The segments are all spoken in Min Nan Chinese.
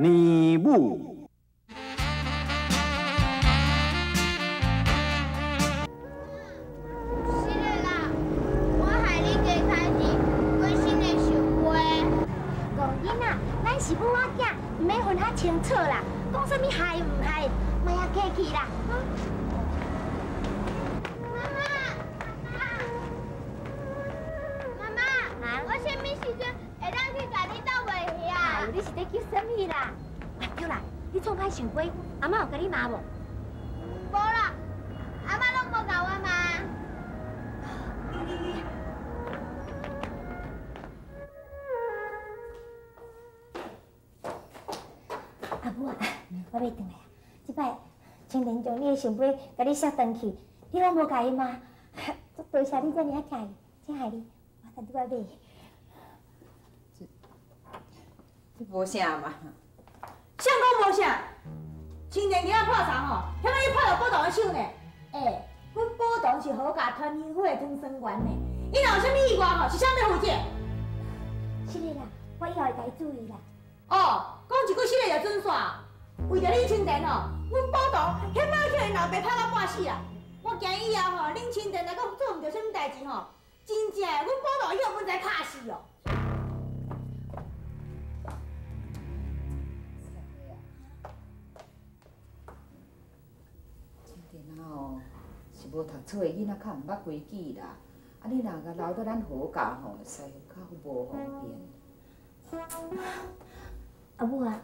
年母。是的啦，我害你加开钱，规身会受亏。戆囡仔，咱是母仔囝，毋免分较清楚啦。讲啥物害毋害，莫遐客气啦。妈妈，妈妈，我啥物时阵会当去共你斗袂去啊？你是咧叫啥物啦？啊对啦，你创歹想过，阿嬷有共你骂无？无啦，阿嬷拢无共我骂。阿母啊，我欲转来啊！这摆青田将你的想买，共你摔转去，你拢无共伊骂，足多谢你遮尔仔疼伊，亲爱的，我才拄仔买。这无啥嘛。啥讲无啥？青田今仔破送吼，遐尔你拍著宝堂的手呢？欸，阮宝堂是何家团圆会的汤生员呢，伊若有啥物意外吼，是啥欲负责？是的啦，我以后会共伊注意啦。哦，讲一句实的就准煞。为著恁青田吼，阮宝堂遐摆叫𪜶老爸拍到半死啊！我惊以后吼，恁青田若阁做毋著啥物代志吼，真正的，阮宝堂会予阮知拍死哦。青田啊吼，是无读书的囡仔，较毋捌规矩啦。啊，你若共留伫咱何家吼，实在较无方便。阿母啊，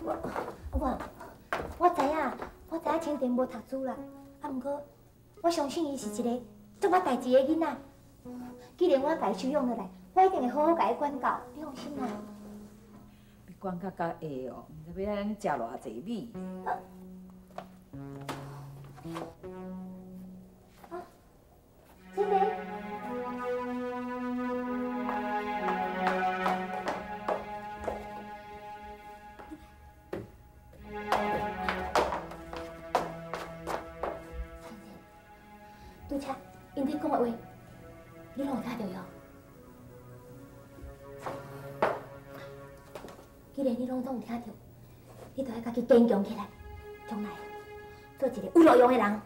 我我我知影，我知影青田无读书啦，啊，毋过我相信伊是一个足捌代志的囡仔。既然我共伊收养落来，我一定会好好共伊管教，你放心啦。欲管较较会哦，毋知欲按怎食偌济米。啊，青田。拄才𪜶咧讲的话，你拢有听著哟？既然你拢总有听著，你就爱家己坚强起来，将来做一个有路用的人，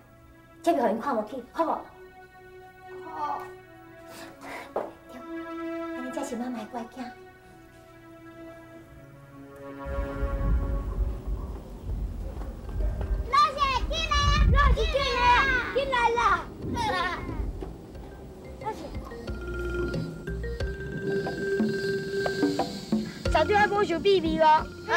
才袂予𪜶看无起，好无？好。对，按呢才是妈妈的乖囝。老师进来啊！老师进来啊！进来啦！老师。早就爱保守秘密无？嗯。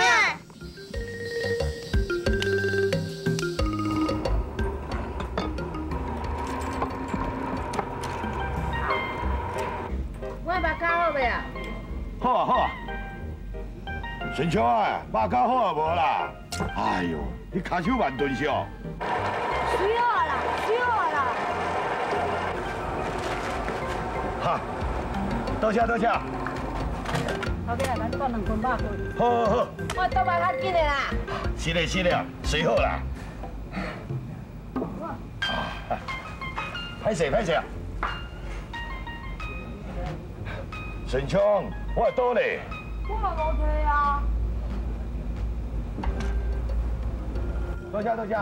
我肉烤好未啊？好啊好啊。顺昌啊，肉烤好啊无啦？哎哟，你跤手慢顿是哦。水好啦，水好啦。哈，多谢多谢。后尾啊，咱倒两份肉饭。好好好。我倒肉较紧的啦。是嘞是嘞，水好啦。歹势歹势啊！顺昌，我会倒咧。我嘛无提啊。多谢多谢。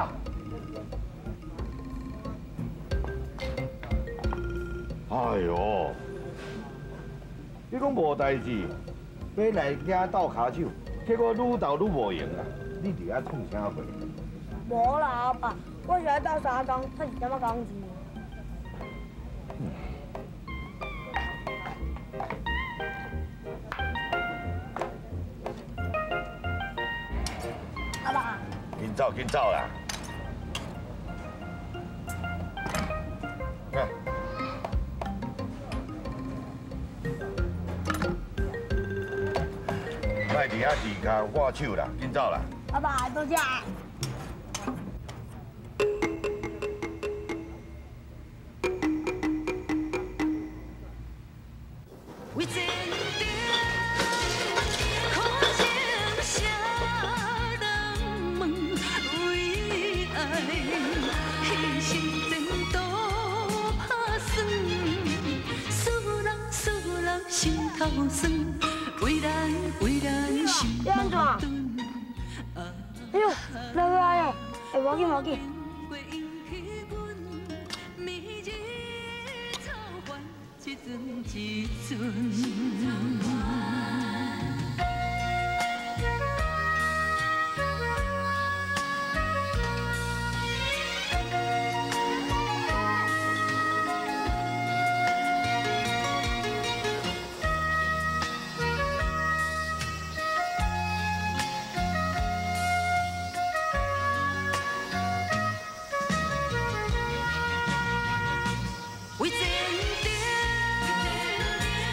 哎呦，你讲无代志，欲来遮斗跤手，结果愈斗愈无闲啦。你伫遐创啥货？无啦，阿爸，我是来斗相共，趁一点仔工钱。阿爸，紧走，紧走啦！来，莫伫遐伫跤挂手啦，紧走啦！阿爸，多谢。为前程，苦情谁人问？为爱牺牲前途拍算，输人输人心头酸，为为咱为咱心矛盾。哎呦，来来来，哎，无紧无紧。一阵一阵。为前程，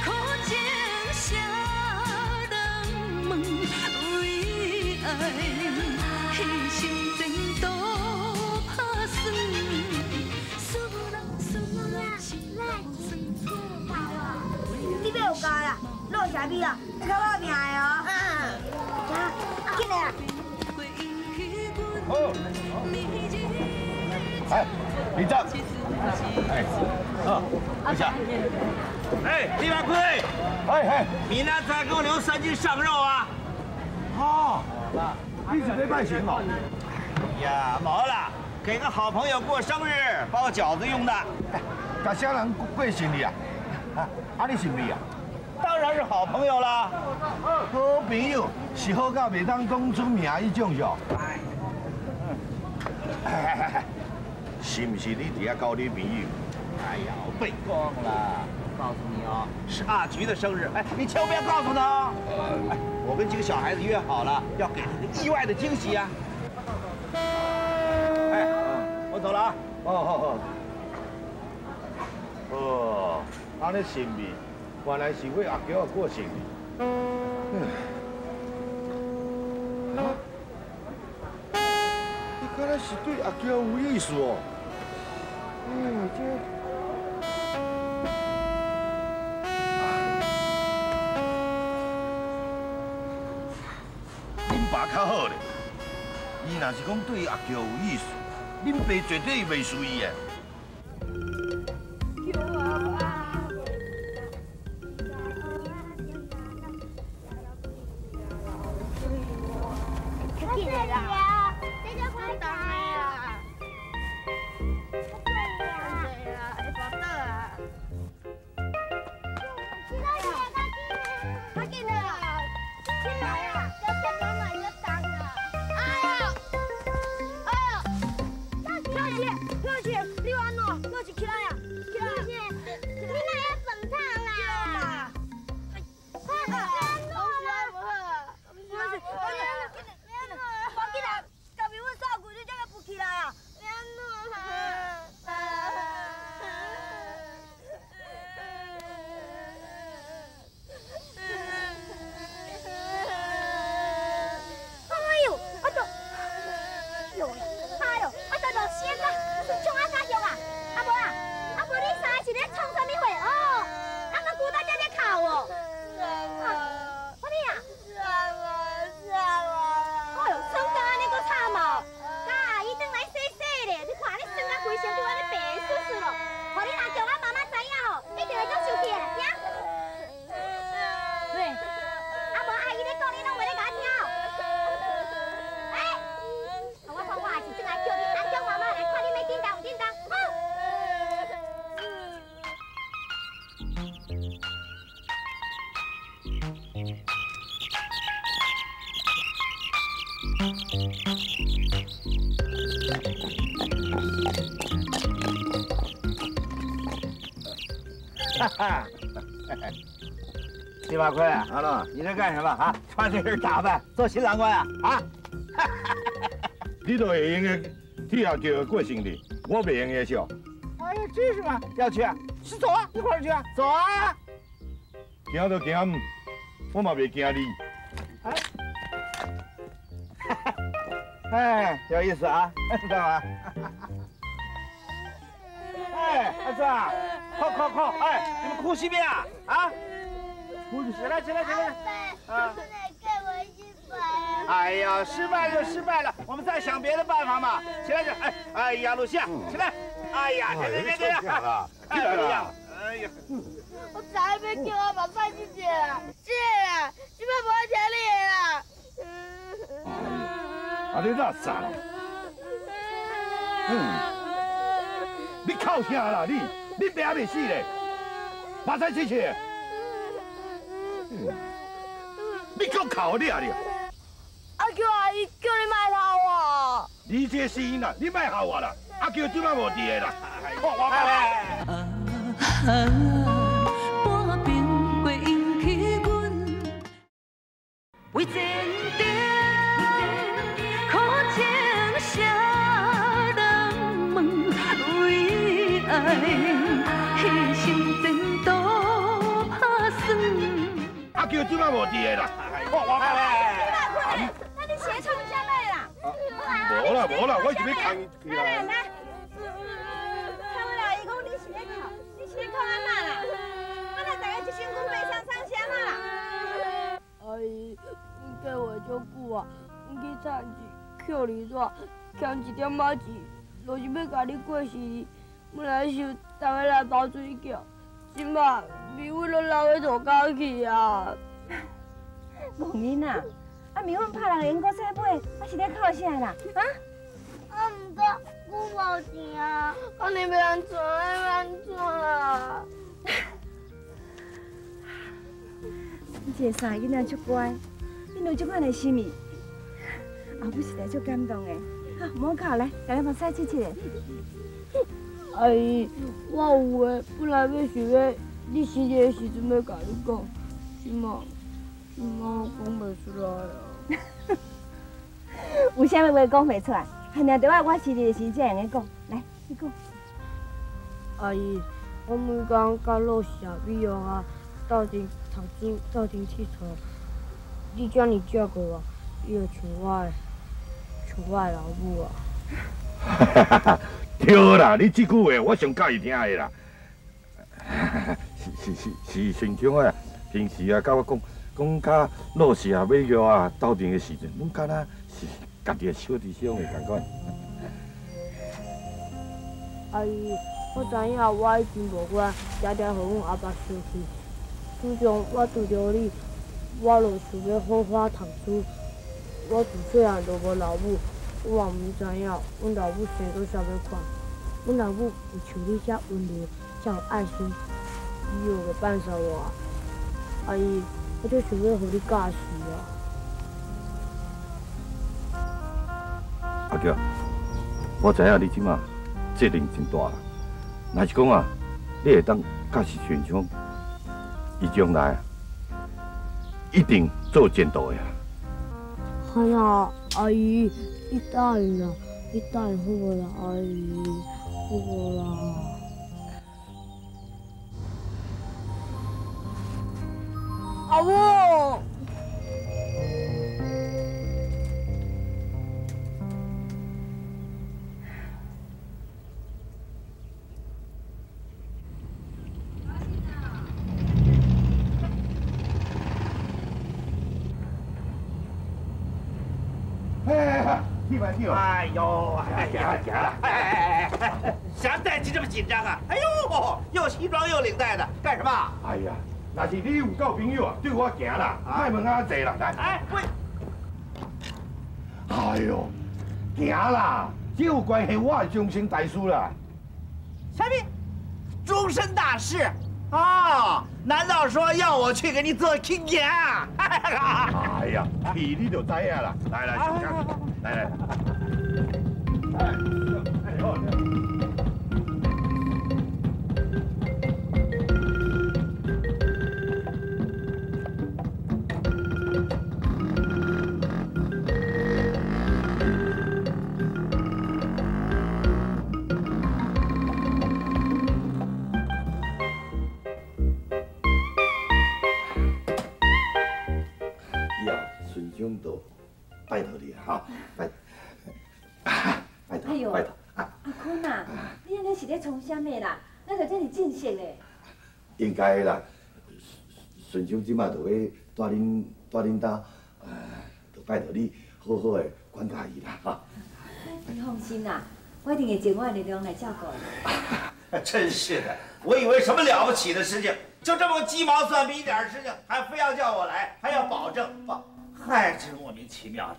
苦情谁人问？为爱牺牲前途拍算。输人输人心酸。你要有教啦，落啥米啊？你较拼的哦。啊，进来啊！好，哎，李长，哎。啊，等下。哎，李大奎，哎哎，你那再给我留3斤上肉啊！哦，你准备拜神哦？呀，没了，给个好朋友过生日，包饺子用的。甲啥人过生日啊？啊，你是毋是啊？当然是好朋友啦。好朋友是好到袂当讲出名彼种是？哎，是毋是你伫遐交女朋友？哎呀，我背光了！告诉你哦，是阿菊的生日，哎，你千万不要告诉他哦。哎，我跟几个小孩子约好了，要给他个意外的惊喜啊！哎，我走了啊！哦好好。哦，按呢神秘，原来是为阿娇过生日。啊？你看来是对阿娇有意思哦。哎，这。恁爸较好咧，伊若是讲对阿娇有意思，恁爸绝对袂输伊的。紧来啦！这就快来啊！快紧啦！起来啊！这妈妈就当啊！哎呦！哎呦！小姐，小姐，你安怎？小姐起来啊！起来！你哪要粉烫啦？啊！不是，我紧来，家己阮扫规，你才个扶起来啊！哎呦，啊都，哟，哎呦，啊都落线啊，创啊啥用啊？啊无啊，啊无你三个是咧创啥物货？哦，啊我孤单在咧哭哦。啊，我你啊。哎呦，爽到按呢阁惨哦！甲阿姨转来洗洗咧，你看你爽啊规身躯按呢白丝丝咯，予你阿强阿妈妈知影吼，一定会足生气的，听。对，啊无阿姨咧讲，你拢袂咧共我听哦。哎，我看我也是转来叫你阿强妈妈来看你欲叮当毋叮当，好。哈哈，李八坤，阿乐，你这干什么啊？穿这身打扮做新郎官啊？啊！你都会用的替阿娇过生日，我袂用的笑。哎呀，这是嘛？要去啊？是走啊，一块儿去啊，走啊！惊就惊，我嘛袂惊你。哎，哎，有意思啊，知道吗？哎，阿子啊，快快快！哎，你们哭什么啊？啊！起来起来起来！啊！哎呀，失败就失败了，我们再想别的办法嘛。起来起来！哎，哎呀，露西亚，起来！哎呀，别别别别！起来了！哎呀！我知影欲叫我目屎拭一下啦，是啦，这摆无爱听你的啦。啊，你垃圾啦！嗯，你哭啥啦你？你爸还袂死咧，目屎拭拭。你阁哭你啊你！阿娇阿姨叫你莫哭我。你这死囡仔，你莫哭我啦！阿娇这摆无伫的啦，看我半暝过引起阮为前程，苦情谁人问？为爱牺牲前途拍算。阿娇这摆无伫的啦，看我。那你是咧创啥物啦？无啦无啦，我是欲扛伊起来。来来。伊讲你是咧哭，你是咧哭按怎啦？啊，咱大家一身躯白苍苍啥啦？阿姨，阮计划足久啊，阮去趁钱，捡二纸，欠一点仔钱，就是欲共你过生日。本来想逐家来包水饺，这马面粉拢流去涂跤去啊！戆囡仔，啊面粉拍人闲搁使买，啊是咧哭啥啦？啊？啊，毋过我无钱啊，按呢欲按怎？欲按怎啊？你这个三个囡仔足乖，恁有这款的心意，阿母实在足感动的。好，莫哭来，共你目屎拭拭。阿姨，我有话本来欲想欲你生日的时阵欲共你讲，这马这马我讲袂出来啊。有啥物话讲袂出来？限定著爱我生日的时阵才会用得讲。来，你讲。阿姨，我每工佮老师美容啊斗阵读书，斗阵𨑨迌。你遮尔照顾我，伊就像我的，像我的老母啊。对啦，你这句话我上佮意听的啦。是顺昌啊，平时啊，佮我讲讲佮老师啊、美玉啊斗阵的时阵，拢敢若是家己的小弟兄的仝款。阿姨，我知影我已经无法常常予阮阿爸生气。自从我拄著你，我就想欲好好读书。我自细汉就无老母，我嘛毋知影阮老母生做啥物款。阮老母有像你遮温柔，遮有爱心，以后袂放杀我。阿姨，我足想欲予你教示啊。阿娇，我知影你这马责任真大啦。若是讲啊，你会当教示顺昌，伊将来一定做前途的啊。哎呀，阿姨，你答应啦，你答应好无啦，阿姨，好无啦？阿母。哎呦，哎呀，哎哎哎哎，啥代志这么紧张啊？哎呦，又西装又领带的，干什么？哎呀，若是你有够朋友啊，对我行啦，莫问阿济啦，来。哎，喂。哎呦，行啦，这有关系我的终身大事啦。啥物？终身大事？啊？难道说要我去给你做亲家？哎呀，去你就知影啦。来来，上车，来来。哎，好。拜托你哈，拜拜托，拜托。阿坤啊，你按呢是咧创啥物啦？咱就这尔正式嘞。应该啦，顺昌这马就欲蹛恁兜，就拜托你好好的管教伊啦哈。你放心啦，我一定会尽我的力量来照顾伊。真是的，我以为什么了不起的事情，就这么鸡毛蒜皮一点事情，还非要叫我来，还要保证，保，还是莫名其妙的。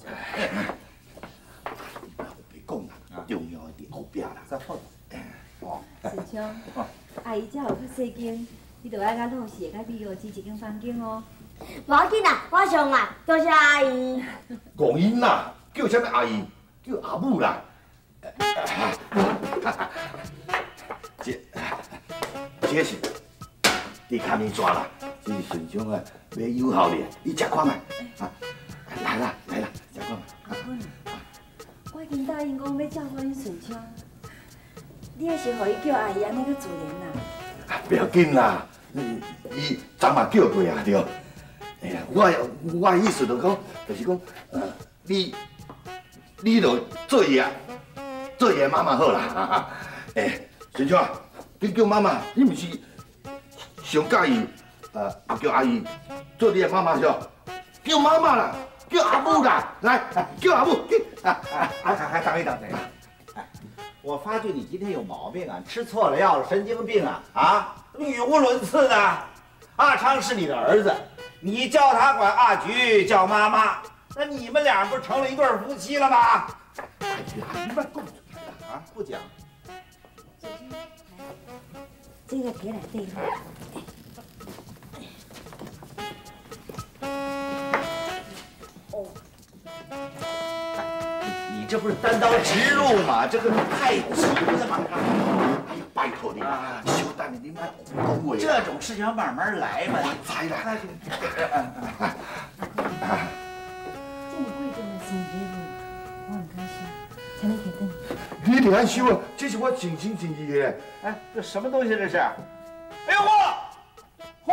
别讲啦，重要的伫后壁啦。在后头。哦。顺昌，阿姨遮有较细间，你著爱佮老四佮美玉姊一间房间哦。无要紧啦，我上爱，多谢阿姨。戆囡仔，叫啥物阿姨？叫阿母啦。这是你卡面纸啦，这是顺昌啊买油耗的，你食看觅。啊，来啦来啦，食看觅。阿坤，我已经答应讲欲照顾恁顺昌，你还是予伊叫阿姨按呢较自然啦。不要紧啦，伊昨嘛叫过啊，对。哎呀，我的意思就讲，就是讲，你就做伊啊，做伊的妈妈好啦。哎，顺昌啊，你叫妈妈，你毋是上佮意阿叫阿姨做你的妈妈是？叫妈妈啦，叫阿母啦，来，叫阿母，还等一等，等一等。哎，我发觉你今天有毛病啊，吃错了药了，神经病啊啊，语无伦次的。阿昌是你的儿子，你叫他管阿菊叫妈妈，那你们俩不成了一对夫妻了吗？哎呀，你别讲出来了啊，不讲。这个提来对。哦，你这不是单刀直入吗？这个太急了嘛！哎呀，拜托你啦，小等下你莫讲话。这种事情要慢慢来嘛。我知啦。这么贵重的生日礼物，我唔敢收，请你提转。你得爱收啊！这是我尽心尽意的。哎，这什么东西这是？哎呦嚯，嚯！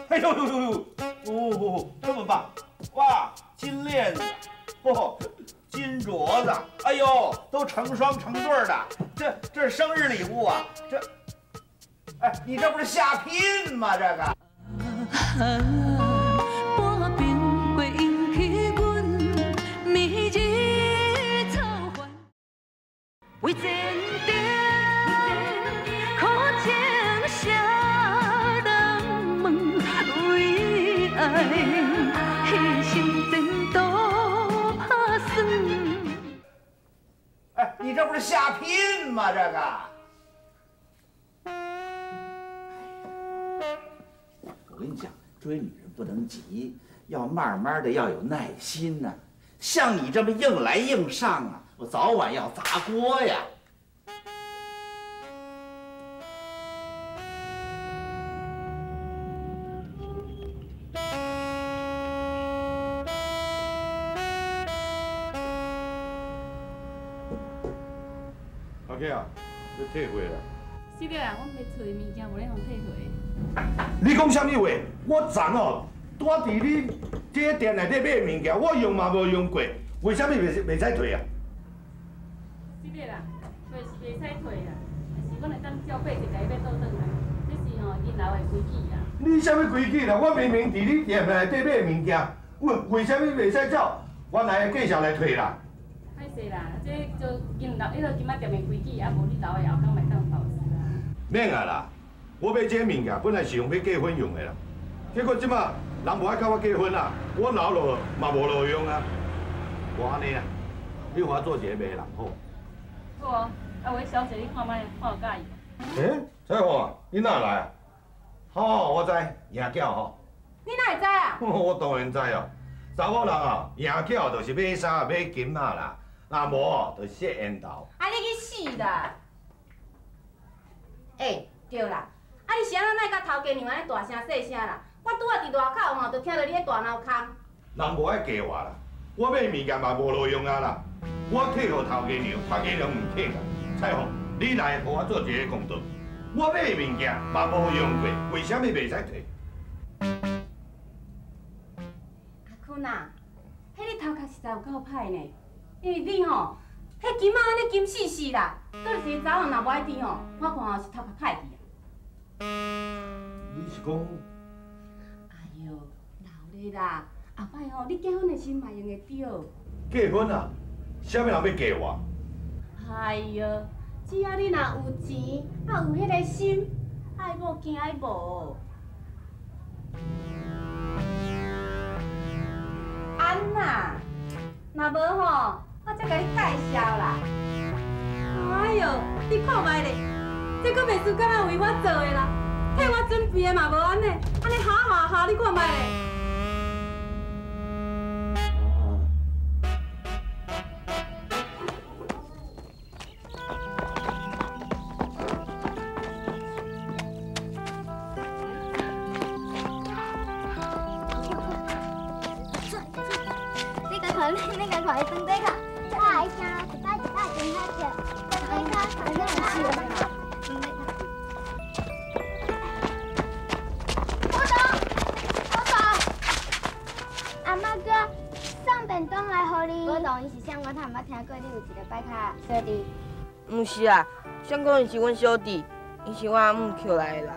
哎呦呦呦呦！哦，这么棒！哇，金链子，嚯，金镯子，哎呦，都成双成对的，这是生日礼物啊！这，哎，你这不是下聘吗？这个。为前程，苦情谁人问？为爱牺牲前途拍算。哎，你这不是下聘吗？这个。我跟你讲，追女人不能急，要慢慢的，要有耐心呐。像你这么硬来硬上啊，我早晚要砸锅呀！阿姐啊，要退货啦？是的啦，阮卖厝的物件无咧予退货。你讲啥物话？我昨哦，拄仔伫你这个店内底买物件，我用嘛无用过，为啥物袂使退啊？是的啦，退是袂使退啦，但是阮会当照八折共伊买倒转来，这是吼银楼的规矩啦。你啥物规矩啦？我明明伫你店内底买物件，为啥物袂使照原来的价钱来退啦？歹势啦，这做银楼迄个金仔店的规矩，啊无你留的后工嘛会当保持啦。免啊啦，我买这个物件本来是用欲结婚用的啦，结果这马人无爱佮我结婚啦，我留落嘛无路用啊。无按呢啦，你予我做一个媒人好。好啊，啊喂，小姐，你看觅，看有佮意无？欸，彩凤啊，你哪来啊？好，我知，赢巧吼。你哪会知啊？我当然知哦，查某人啊，赢巧就是买衫、买金仔啦，若无哦，就吸烟头。啊，你去死啦！欸，对啦，啊你是按怎会佮头家娘按呢大声细声啦？我拄仔伫外口吼，就听著你彼大闹空。人无爱嫁我啦，我买物件嘛无路用啊啦。我退予头家娘，头家娘毋肯啊。彩凤，你来予我做一个公道。我买物件嘛无用过，为啥物袂使退？阿坤啊，彼你头壳实在有够歹呢，因为你吼，彼金仔按呢金死死啦，倒是一个查某人若无爱挃吼，我看吼是头壳歹去啊。你是讲？哎哟，老咧啦，后摆吼，你结婚的时嘛用会著。结婚啊？啥物人欲嫁我？哎哟，只要你若有钱，啊有彼个心，爱某惊爱无？安那，若无吼，我才共你介绍啦。哎哟，你看觅咧，这个袂输敢若为我做的啦，替我准备的嘛无按呢，按呢哈哈哈，你看觅咧。毋是啊，相公伊是阮小弟，伊是我阿姆捡来的啦。